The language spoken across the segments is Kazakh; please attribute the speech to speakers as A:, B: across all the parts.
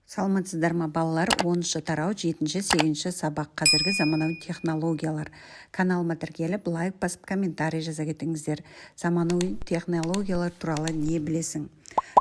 A: Саламатсыздар ма, балалар! 10-тарау, жетінші, сегізінші сабақ, қазіргі заманауи технологиялар. Каналыма тіркеліп, лайк басып, комментарий жаза кетіңіздер. Заманауи технологиялар туралы не білесің?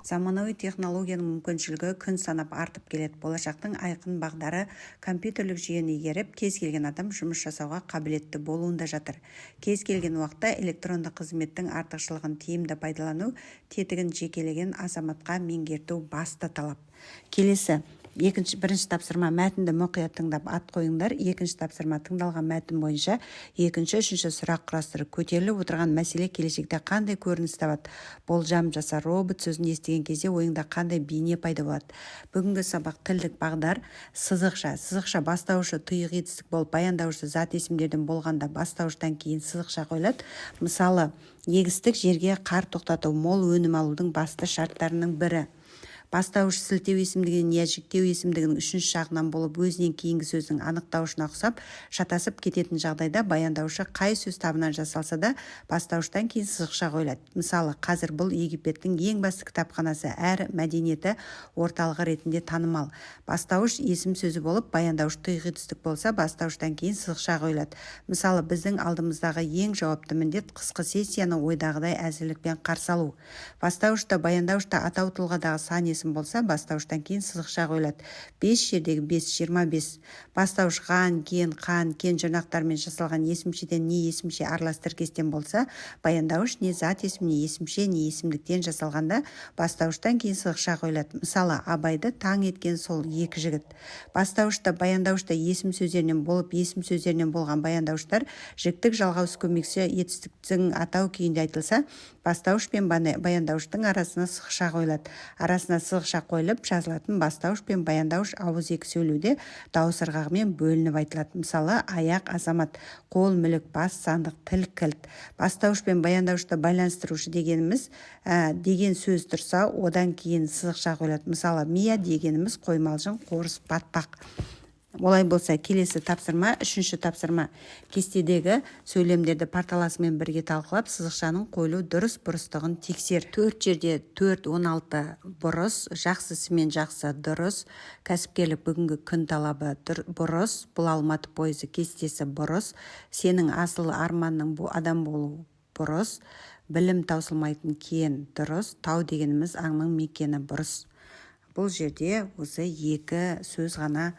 A: Заманауи технологияның мүмкіншілігі күн санап артып келеді. Болашақтың айқын бағдары компьютерлік жүйені игеріп, кез келген адам жұмыс жасауға қабілетті болуында жатыр. Кез келген уақытта электронды қызметтің артықшылығын тиімді пайдалану тетігін жекелеген азаматқа меңгерту басты талап. Келесі, екінші, бірінші тапсырма: мәтінді мұқият тыңдап, ат қойыңдар. Екінші тапсырма: тыңдалған мәтін бойынша екінші, үшінші сұрақ құрастыр. Көтеріліп отырған мәселе келешекте қандай көрініс табады? Болжам жаса. Робот сөзін естіген кезде ойыңда қандай бейне пайда болады? Бүгінгі сабақ. Тілдік бағдар. Сызықша. Сызықша бастауышы тұйық етістік болып, баяндауышы зат есімдерден болғанда, бастауыштан кейін сызықша қойылады. Мысалы, егістік жерге қар тоқтату мол өнім алудың басты шарттарының бірі. Бастауыш сілтеу есімдігінен я жіктеу есімдігінің үшінші жағынан болып, өзінен кейінгі сөздің анықтауышына ұқсап, шатасып кететін жағдайда, баяндауышы қай сөз табынан жасалса да, бастауыштан кейін сызықша қойылады. Мысалы, қазір бұл Египеттің ең басты кітапханасы әрі мәдениеті орталығы ретінде танымал. Бастауыш есім сөзі болып, баяндауыш тұйық етістік болса, бастауыштан кейін сызықша қойылады. Мысалы, біздің алдымыздағы ең жауапты міндет — қысқы сессияны ойдағыдай әзірлікпен қарсы алу. Бастауыш та, баяндауыш та атау тұлғадағы сан есім болса, бастауыштан кейін сызықша қойылады: бес жердегі бес, 25. Бастауыш ған, ген, қан, кен жұрнақтарымен жасалған есімшеден не есімше аралас тіркестен болса, баяндауыш не зат есім, не есімше, не есімдіктен жасалғанда, бастауыштан кейін сызықша қойылады. Мысалы, Абайды таң еткен сол екі жігіт. Бастауыш та, баяндауыш та есім сөздерінен болып, есім сөздерінен болған баяндауыштар жіктік жалғаушы көмекші етістіктің атау күйінде айтылса, бастауыш пен баяндауыштың арасына сызықша қойылады. Арасына сызықша қойылып жазылатын бастауыш пен баяндауыш ауызекі сөйлеуде дауыс ырғағымен бөлініп айтылады. Мысалы, аяқ — азамат, қол — мүлік, бас — сандық, тіл — кілт. Бастауыш пен баяндауышты байланыстырушы дегеніміз деген сөз тұрса, одан кейін сызықша қойылады. Мысалы, мия дегеніміз қоймалжың, қорыс, батпақ. Олай болса, келесі тапсырма, үшінші тапсырма: кестедегі сөйлемдерді парталасымен бірге талқылап, сызықшаның қойылу дұрыс бұрыстығын тексер. Төрт жерде төрт, 16 бұрыс, жақсысымен жақсы дұрыс, кәсіпкерлік бүгінгі күн талабы бұрыс, бұл Алматы пойызы кестесі бұрыс, сенің асыл арманың адам болу бұрыс, білім таусылмайтын кен дұрыс, тау дегеніміз аңның мекені бұрыс. Бұл жерде осы екі сөз ғана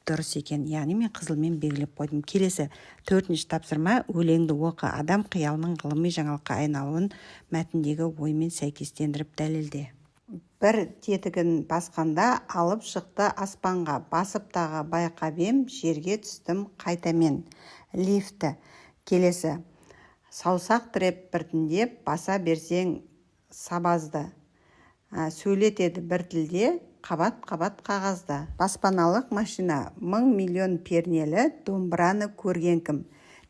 A: дұрыс екен, яғни мен қызылмен белгілеп қойдым. Келесі, төртінші тапсырма: өлеңді оқы, адам қиялының ғылыми жаңалыққа айналуын мәтіндегі оймен сәйкестендіріп дәлелде. Бір тетігін басқанда алып шықты аспанға, басып тағы байқап ем, жерге түстім қайта мен. Лифті. Келесі: саусақ тіреп біртіндеп баса берсең сабазды, сөйлетеді бір тілде қабат-қабат қағазда. Баспаналық машина, мың миллион пернелі домбыраны көрген кім?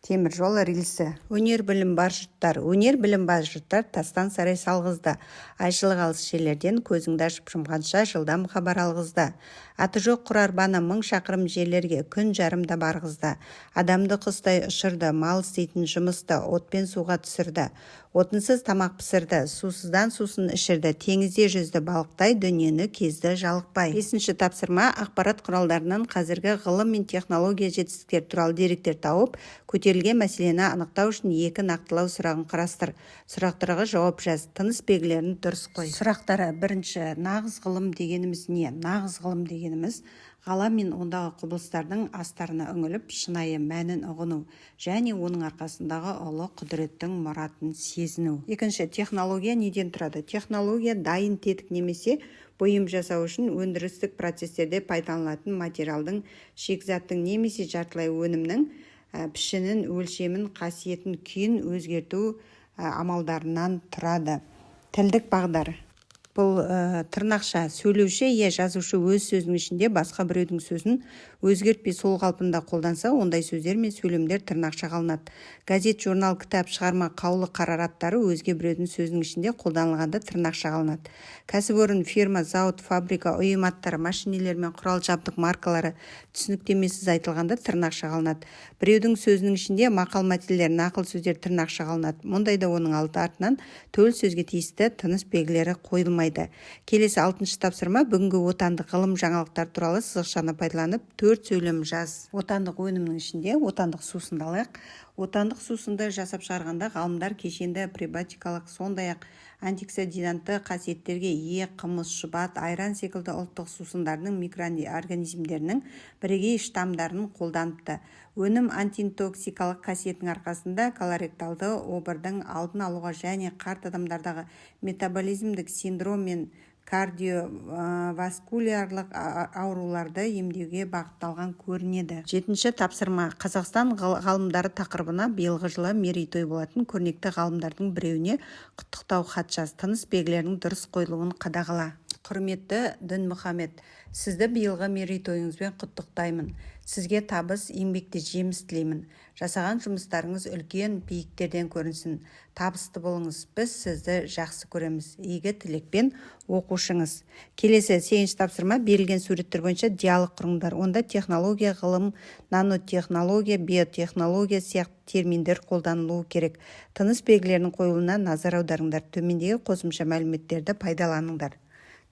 A: Темір жол рельсі. Өнер білім бар жұрттар, өнер білім бар жұрттар тастан сарай салғызды, айшылық алыс жерлерден көзіңді ашып жұмғанша жылдам хабар алғызды, аты жоқ құр арбаны мың шақырым жерлерге күн жарымда барғызды, адамды құстай ұшырды, мал істейтін жұмысты от пен суға түсірді, отынсыз тамақ пісірді, сусыздан сусын ішірді, теңізде жүзді балықтай, дүниені кезді жалықпай. Бесінші тапсырма: ақпарат құралдарынан қазіргі ғылым мен технология жетістіктері туралы деректер тауып, көтерілген мәселені анықтау үшін екі нақтылау сұрағын құрастыр. Сұрақтарға жауап жаз, тыныс белгілерін дұрыс қой. Сұрақтары: бірінші, нағыз ғылым дегеніміз не? Нағыз ғылым дегеніміз — ғалам мен ондағы құбылыстардың астарына үңіліп, шынайы мәнін ұғыну және оның арқасындағы ұлы құдіреттің мұратын сезіну. Екінші, технология неден тұрады? Технология — дайын тетік немесе бұйым жасау үшін өндірістік процестерде пайдаланылатын материалдың, шикізаттың немесе жартылай өнімнің пішінін, өлшемін, қасиетін, күйін өзгерту амалдарынан тұрады. Тілдік бағдар. Бұл тырнақша. Сөйлеуші я жазушы өз сөзінің ішінде басқа біреудің сөзін өзгертпей, сол қалпында қолданса, ондай сөздер мен сөйлемдер тырнақшаға алынады. Газет, журнал, кітап, шығарма, қаулы, қарар аттары өзге біреудің сөзінің ішінде қолданылғанда, тырнақшаға алынады. Кәсіпорын, фирма, зауыт, фабрика, ұйым аттары, машинелер мен құрал жабдық маркалары түсініктемесіз айтылғанда, тырнақшаға алынады. Біреудің сөзінің ішінде мақал мәтелдер, нақыл сөздер тырнақшаға алынады. Мұндайда оның алды артынан төл сөзге тиісті тыныс белгілері қойылмайды. болмайды. Келесі, алтыншы тапсырма. Бүгінгі отандық ғылым жаңалықтар туралы сызықшаны пайдаланып, төрт сөйлем жаз. Отандық өнімнің ішінде отандық сусынды алайық. Отандық сусынды жасап шығарғанда ғалымдар кешенді пребиотикалық, сондай-ақ антиоксидантты қасиеттерге ие қымыз, шұбат, айран секілді ұлттық сусындардың микроорганизмдерінің бірегей штамдарын қолданыпты. Өнім антитоксикалық қасиетінің арқасында колоректалды обырдың алдын алуға және қарт адамдардағы метаболизмдік синдром мен кардиоваскулярлық ауруларды емдеуге бағытталған көрінеді. Жетінші тапсырма. Қазақстан ғалымдары тақырыбына биылғы жылы мерейтой болатын көрнекті ғалымдардың біреуіне құттықтау хат жаз. Тыныс белгілерінің дұрыс қойылуын қадағала. Құрметті Дінмұхамед, сізді биылғы мерейтойыңызбен құттықтаймын. Сізге табыс, еңбекте жеміс тілеймін. Жасаған жұмыстарыңыз үлкен биіктерден көрінсін. Табысты болыңыз. Біз сізді жақсы көреміз. Игі тілекпен, оқушыңыз. Келесі, сегізінші тапсырма. Берілген суреттер бойынша диалог құрыңдар. Онда технология, ғылым, нанотехнология, биотехнология сияқты терминдер қолданылуы керек. Тыныс белгілерінің қойылуына назар аударыңдар. Төмендегі қосымша мәліметтерді пайдаланыңдар.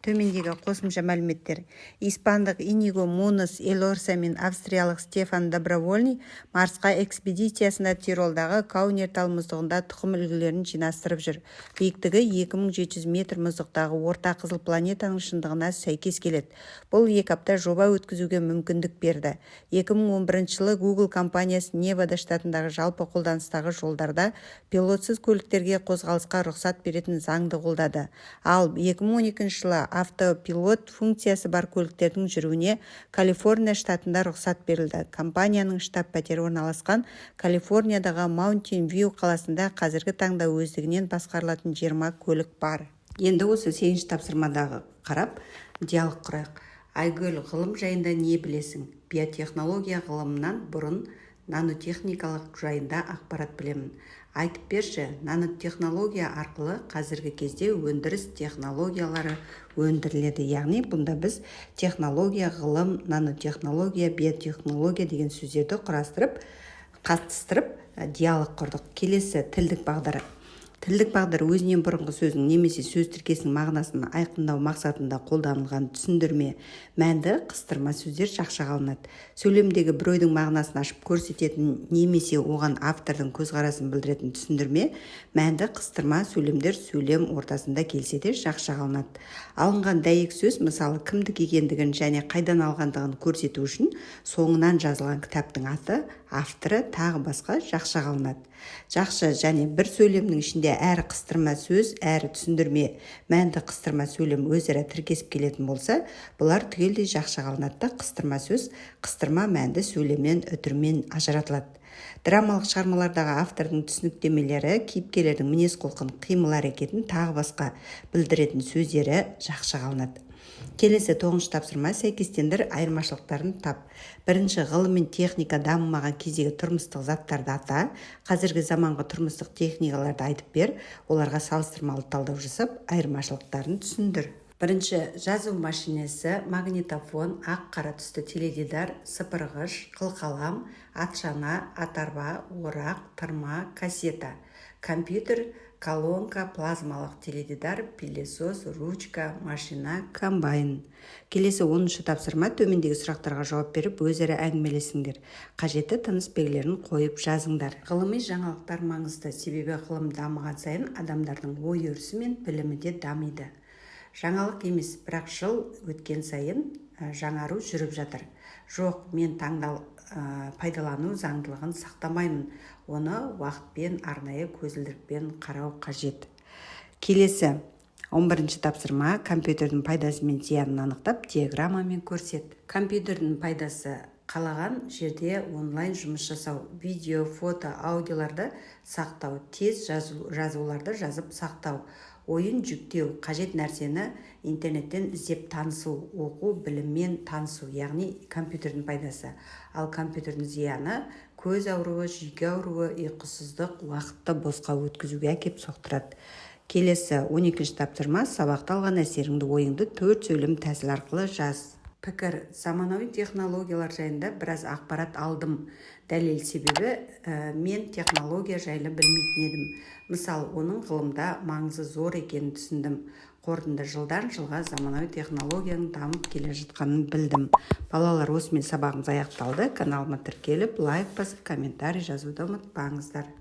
A: Төмендегі қосымша мәліметтер: Испандық Иниго Мунос Элорса мен австриялық Стефан Добровольный Марсқа экспедициясында Тиролдағы Каунертал мұздығында тұқым үлгілерін жинастырып жүр. Биіктігі 2700 метр мұздықтағы орта қызыл планетаның шындығына сәйкес келеді. Бұл 2 апта жоба өткізуге мүмкіндік берді. 2011 жылы Google компаниясы Невада штатындағы жалпы қолданыстағы жолдарда пилотсыз көліктерге қозғалысқа рұқсат беретін заңды қолдады. Ал 2012 жылы автопилот функциясы бар көліктердің жүруіне Калифорния штатында рұқсат берілді. Компанияның штаб-пәтері орналасқан Калифорниядағы Маунтин-Вью қаласында қазіргі таңда өздігінен басқарылатын 20 көлік бар. Енді осы сегізінші тапсырмадағы қарап, диалог құрайық. Айгүл, ғылым жайында не білесің? Биотехнология ғылымынан бұрын нанотехникалық жайында ақпарат білемін. Айтып берші. Нанотехнология арқылы қазіргі кезде өндіріс технологиялары өндіріледі. Яғни бұнда біз технология, ғылым, нанотехнология, биотехнология деген сөздерді құрастырып, қатыстырып, диалог құрдық. Келесі, тілдік бағдар. Тілдік бағдар – өзінен бұрынғы сөздің немесе сөз тіркесінің мағынасын айқындау мақсатында қолданылған түсіндірме мәнді қыстырма сөздер жақшаға алынады. Сөйлемдегі бір ойдың мағынасын ашып көрсететін немесе оған автордың көзқарасын білдіретін түсіндірме мәнді қыстырма сөйлемдер сөйлем ортасында келсе де, жақшаға алынады. Алынған дәйек сөз, мысалы, кімдікі екендігін және қайдан алғандығын көрсету үшін соңынан жазылған кітаптың аты, авторы, тағы басқа жақшаға алынады. Жақша және бір сөйлемнің ішінде әрі қыстырма сөз, әрі түсіндірме мәнді қыстырма сөйлем өзара тіркесіп келетін болса, бұлар түгелдей жақшаға алынады да, қыстырма сөз қыстырма мәнді сөйлемнен үтірмен ажыратылады. Драмалық шығармалардағы автордың түсініктемелері, кейіпкерлердің мінез-құлқын, қимыл-әрекетін, тағы басқа білдіретін сөздері жақшаға алынады. Келесі, тоғызыншы тапсырма. Сәйкестендір, айырмашылықтарын тап. Бірінші, ғылым мен техника дамымаған кездегі тұрмыстық заттарды ата. Қазіргі заманғы тұрмыстық техникаларды айтып бер, оларға салыстырмалы талдау жасап, айырмашылықтарын түсіндір. Бірінші, жазу машинасы, магнитофон, ақ қара түсті теледидар, сыпырғыш, қылқалам, атшана, ат арба, орақ, тырма, кассета, компьютер, колонка, плазмалық теледидар, пылесос, ручка, машина, комбайн. Келесі, 10-шы тапсырма. Төмендегі сұрақтарға жауап беріп, өзара әңгімелесіңдер. Қажетті тыныс белгілерін қойып жазыңдар. Ғылыми жаңалықтар маңызды, себебі ғылым дамыған сайын адамдардың ой өрісі мен білімі де дамиды. Жаңалық емес, бірақ жыл өткен сайын жаңару жүріп жатыр. Жоқ, мен таңдал пайдалану заңдылығын сақтамаймын. Оны уақытпен, арнайы көзілдірікпен қарау қажет. Келесі, 11 тапсырма. Компьютердің пайдасы мен зиянын анықтап, диаграммамен көрсет. Компьютердің пайдасы: қалаған жерде онлайн жұмыс жасау, видео, фото, аудиоларды сақтау, тез жазу, жазуларды жазып сақтау, ойын жүктеу, қажет нәрсені интернеттен іздеп танысу, оқу, біліммен танысу, яғни компьютердің пайдасы. Ал компьютердің зияны: көз ауруы, жүйке ауруы, ұйқысыздық, уақытты босқа өткізуге әкеп соқтырады. Келесі, 12 тапсырма. Сабақта алған әсеріңді, ойыңды төрт сөйлем тәсіл арқылы жаз. Пікір: заманауи технологиялар жайында біраз ақпарат алдым. Дәлел: себебі мен технология жайлы білмейтін едім. Мысалы, оның ғылымда маңызы зор екенін түсіндім. Қорытынды: жылдан жылға заманауи технологияның дамып келе жатқанын білдім. Балалар, осымен сабағымыз аяқталды. Каналыма тіркеліп, лайк басып, комментарий жазуды ұмытпаңыздар.